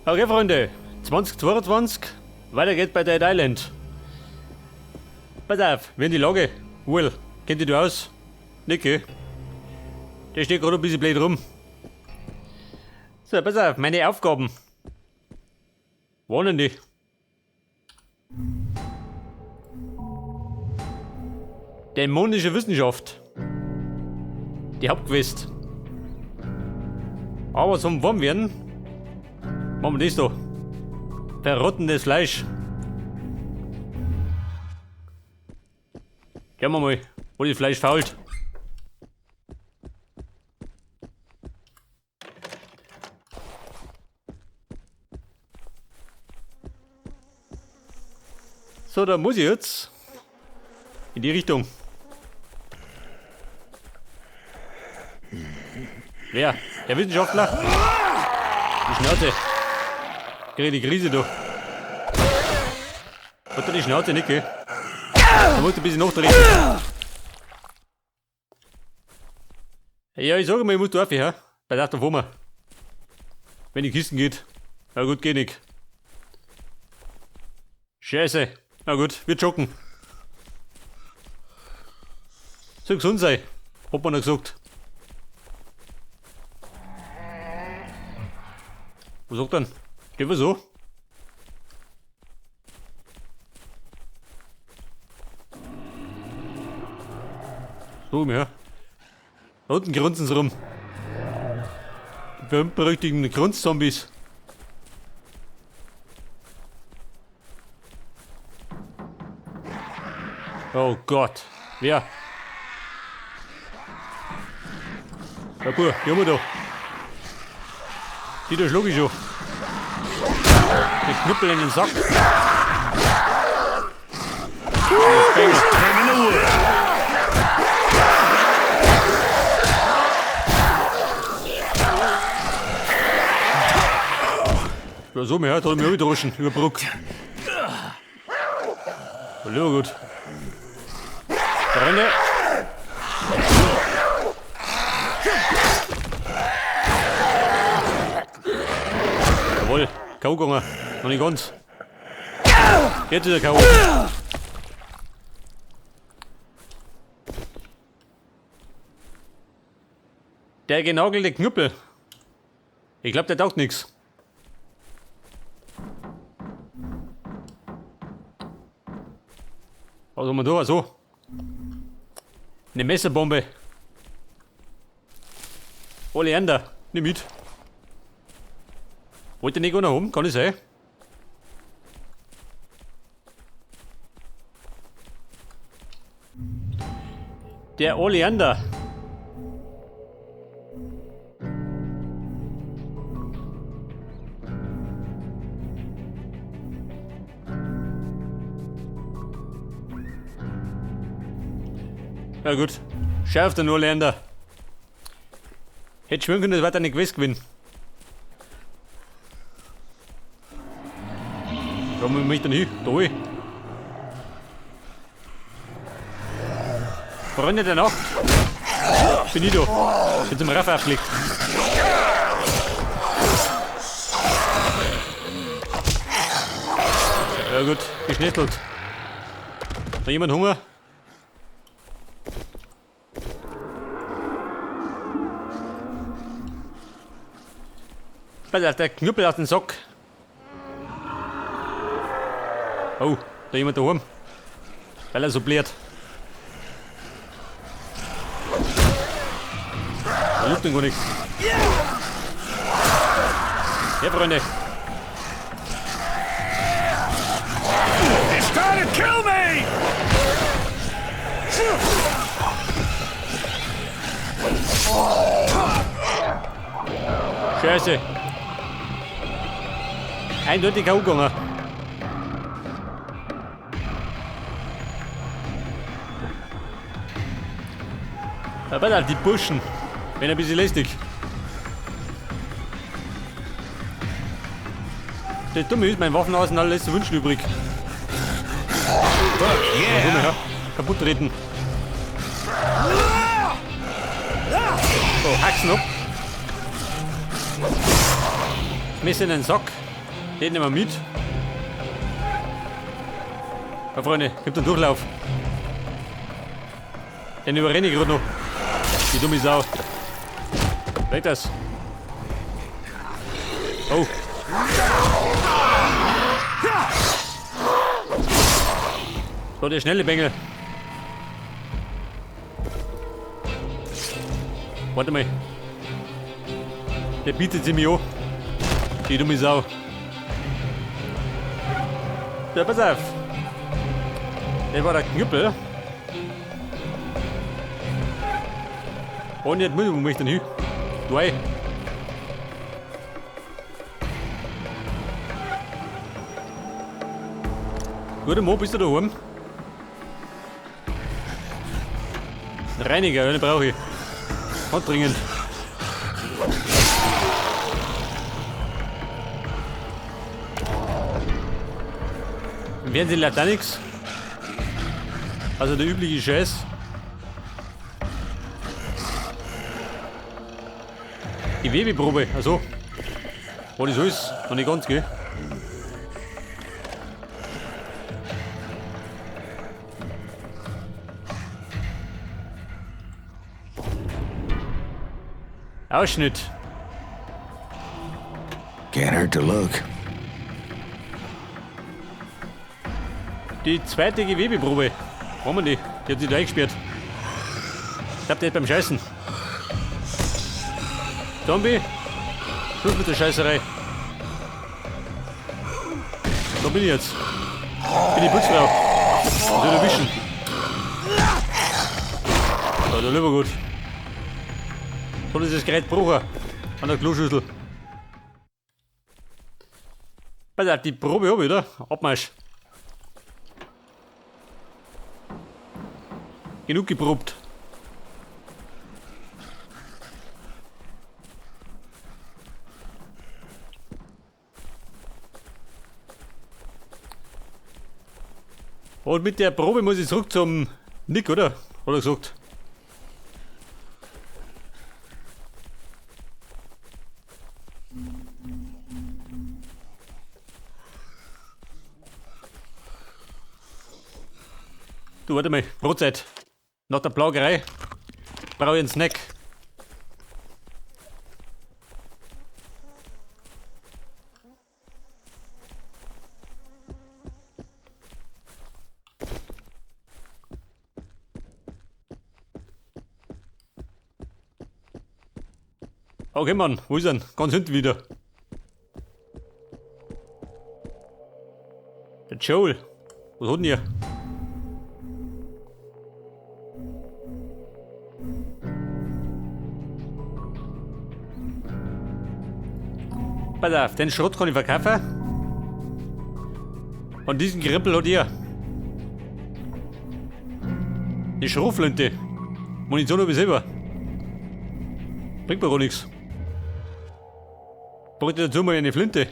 Okay, Freunde, 2022, weiter geht's bei Dead Island. Pass auf, wie in die Lage? Wohl, kennt ihr du aus? Nicke. Der steht gerade ein bisschen blöd rum. So, pass auf, meine Aufgaben. Wohnen die? Dämonische Wissenschaft. Die Hauptquest. Aber zum Wurm werden, machen wir das da. Verrottendes Fleisch. Schauen wir mal, wo das Fleisch fault. So, da muss ich jetzt in die Richtung. Wer? Der Wissenschaftler? Die Schnauze. Krieg die Krise, du. Hat er die Schnauze nicht, gell? Da musst du ein bisschen nachtreten. Ja, ich sage mal, ich muss da rauf, ja? Bei der Firma. Wenn die Kisten geht. Na gut, geht nicht. Scheiße. Na gut, wir joggen. Soll gesund sein, hat man noch gesagt. Was sagt denn? Geht wir so? So, ja. Da unten grunzen sie rum. Die berühmt-berüchtigten Grunz-Zombies. Oh Gott. Wer? Ja gut, die haben wir da. Die da schlug ich schon. Den Knüppel in den Sack. Ja, so, mir hat er mir gedroschen über Brücke. Ja, gut. Brenne. Jawohl, K.O. gegangen. Noch nicht ganz. Jetzt ist er K.O. Der genagelte Knüppel. Ich glaub, der taugt nix. Was haben wir da? So. Eine Messerbombe. Oleander, nimm mit. Wollte nicht gar noch haben, kann ich sein. Der Oleander. Na gut, scharf den Oleander. Hätte schwören können, das war deine Quest gewinnen. Da muss ich dann hin. Da hin. Freunde der Nacht. Bin ich da. Bin zum Raff aufgelegt. Ja gut, geschnetzelt. Hat jemand Hunger? Pass auf, der Knüppel aus dem Sack. Oh, da jemand daheim. Weil er so blärt. Da juckt ihn gar nichts. Ja, Freunde. He's trying to kill me! Scheiße. Eindeutig K.O. gegangen. Ja, pass auf, die Burschen. Wenn ein bisschen lästig. Das Dumme ist, mein Waffenarsenal lässt zu wünschen übrig. Fuck yeah. Ja, kaputt treten. So, Haxen ab. Messer in den Sack. Den nehmen wir mit. Ja, Freunde, gibt einen Durchlauf. Den überrenne ich gerade noch. Die dumme Sau. Weg das. Oh. So, der schnelle Bengel. Warte mal. Der bietet sie mir an. Die dumme Sau. Ja, pass auf. Der war der Knüppel. Und jetzt muss ich mich denn hin. Du ey. Guter Mo, bist du daheim? Ein Reiniger, den brauche ich. Ganz dringend. Im Fernsehen läuft auch nichts. Also der übliche Scheiß. Die Webeprobe, also. Was das ist, noch nicht ganz, gell? Ausschnitt. Can't hurt to look. Die zweite Gewebeprobe. Wo haben wir die? Die hat sich da eingesperrt. Ich glaub, der ist beim Scheißen. Zombie! Schluss mit der Scheißerei. Da bin ich jetzt. Bin die Putzfrau. Was soll ich wischen? Da, der lieber gut. Soll ich das Gerät brauchen? An der Kloschüssel. Pass auf, die Probe hab ich, oder? Abmarsch. Genug geprobt. Und mit der Probe muss ich zurück zum Nick, oder? Hat er gesagt. Du, warte mal, Brotzeit. Nach der Plagerei brauche ich einen Snack. Okay, Mann, wo ist er denn? Ganz hinten wieder. Der Joel. Was hat denn hier? Pass auf, den Schrott kann ich verkaufen. Und diesen Krippel hat ihr. Die Schrotflinte. Munition habe ich selber. Bringt mir gar nichts. Brauche ich dazu mal eine Flinte.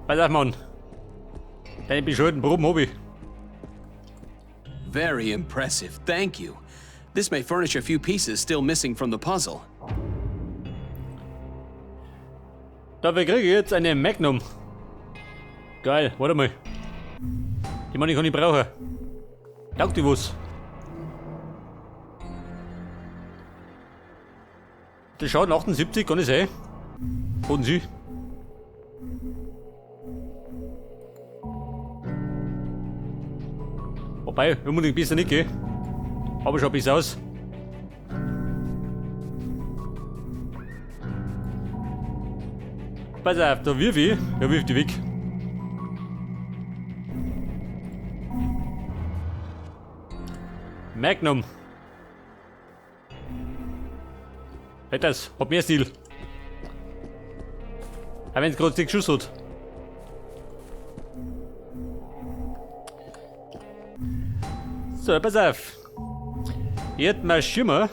Pass auf, Mann. Deine bescheuerten Proben hab ich. Very impressive, thank you. This may furnish a few pieces still missing from the puzzle. Dafür kriege ich jetzt eine Magnum. Geil, warte mal. Die Mann, die kann ich brauchen. Taugt die was? Das schaut 78, kann das sein? Holen Sie. Wobei, unbedingt besser nicht, gell? Aber schaut besser aus. Pass auf, da wirf ich. Ja, wirf die weg. Magnum. Das hat mehr Stil. Auch wenn's grad 6 Schuss hat. So, pass auf. Jetzt marschieren wir.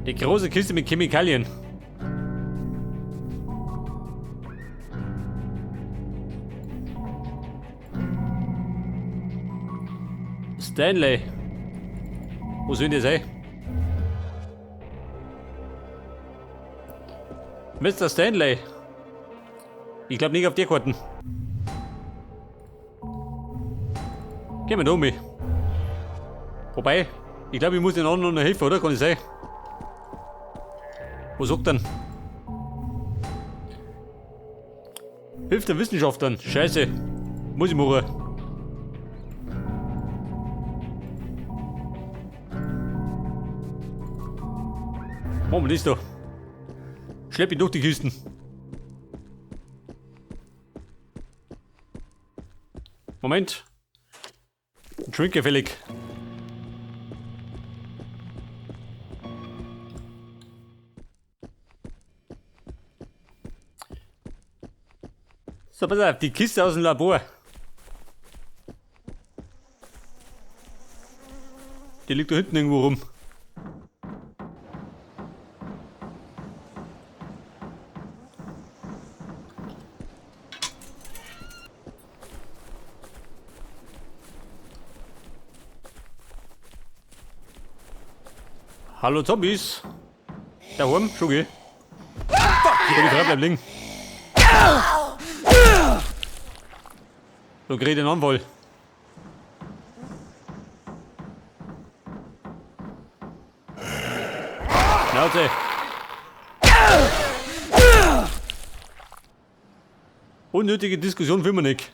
Die große Kiste mit Chemikalien. Stanley. Wo soll denn das sein? Mr. Stanley. Ich glaube nicht auf die Karten. Gehen wir da um mich. Wobei, ich glaube, ich muss den anderen noch helfen, oder? Kann ich sein? Was sagt denn? Hilft den Wissenschaftlern. Scheiße. Muss ich machen. Machen wir das da. Schlepp ihn durch die Kisten. Moment. Ein Drink gefällig. So, pass auf, die Kiste aus dem Labor. Die liegt da hinten irgendwo rum. Hallo Zombies. Daheim, Schugi. Fuck, die Frau bleibt liegen. So krieg ich den Anfall. Schnauze. Unnötige Diskussion will man nicht.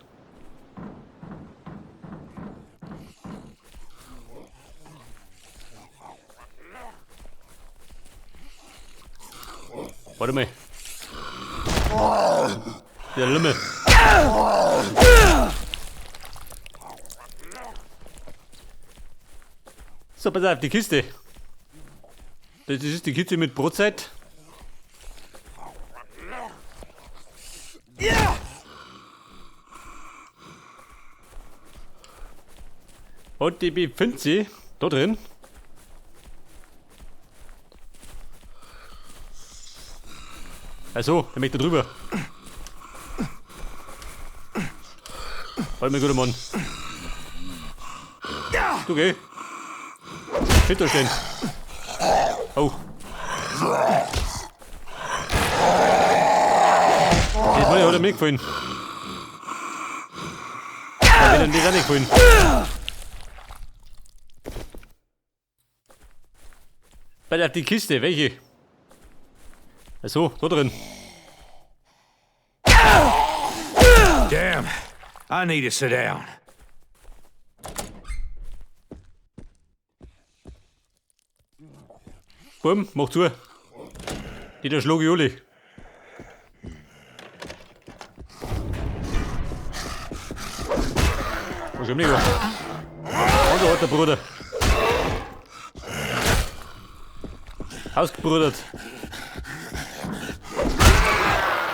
Warte mal. Der Lümmel. So, pass auf, die Kiste. Das ist die Kiste mit Brotzeit. Und die befindet sich da drin. Also, der möchte drüber. Warte mal, guter Mann. Du geh. Hinterstehen. Oh. Das hat er mir gefallen. Da wird ihm das auch nicht gefallen. Bei der die Kiste, welche? Achso, da drin. Damn, I need to sit down. Bumm, mach zu. Die da schlug ich alle. Was ist denn da? Hallo, alter Bruder. Ausgebrudert.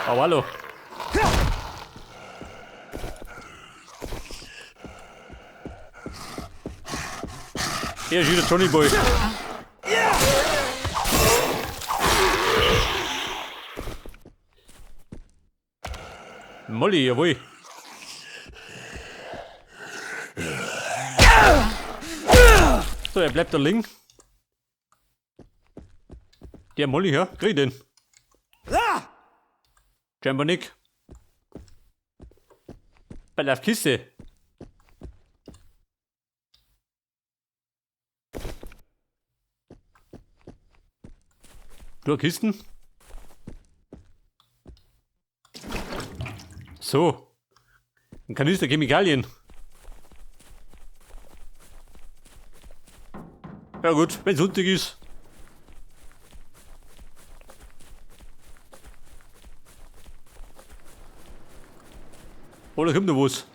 Aber hallo. Hier ist wieder Johnny Boy. Molly, jawohl. So, er bleibt da liegen. Der Molly, ja, krieg den. Scheinbar nicht. Bei der Kiste. Du Kisten? So. Ein Kanister Chemikalien. Ja gut, wenn's Sonntag ist. Oder kommt noch was?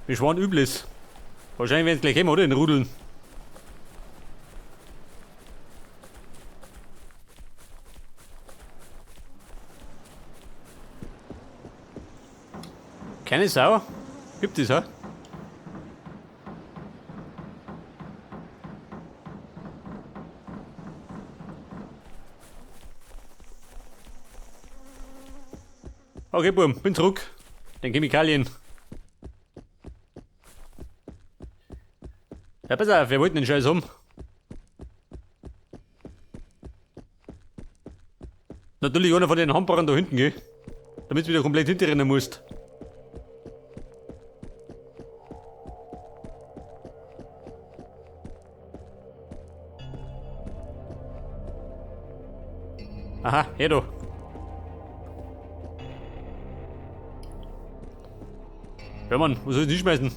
Wir schwan Übles. Wahrscheinlich werden's gleich kommen, oder? In Rudeln. Keine Sau? Gibt es, ha? Okay, Bum, bin zurück. Den Chemikalien. Ja, pass auf, wir wollten den Scheiß haben. Natürlich einer von den Hamperern da hinten, gell? Damit du wieder komplett hinterrennen musst. Aha, her da. Ja Mann, wo soll ich denn hinschmeißen?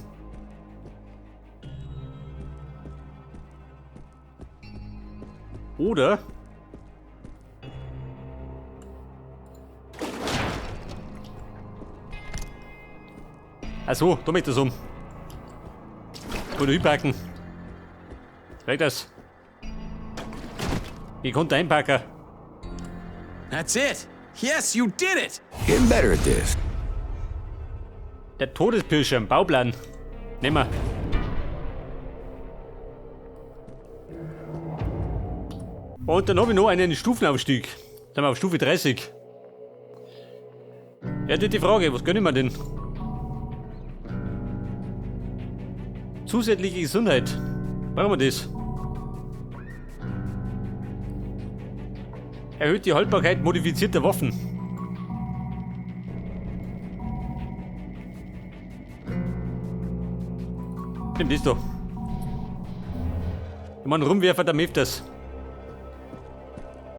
Oder? Ach so, da möchte ich das um. Oder hinpacken. Weg das. Ich konnte einpacken. That's it. Yes, you did it. Getting better at this. Der Todespirscher im Bauplan. Nehmen wir. Und dann habe ich noch einen Stufenaufstieg. Dann sind wir auf Stufe 30. Ja, das ist die Frage, was gönnen wir denn? Zusätzliche Gesundheit. Brauchen wir das? Erhöht die Haltbarkeit modifizierter Waffen. Nimm das da. Ich mein, Rumwerfer, da hilft das.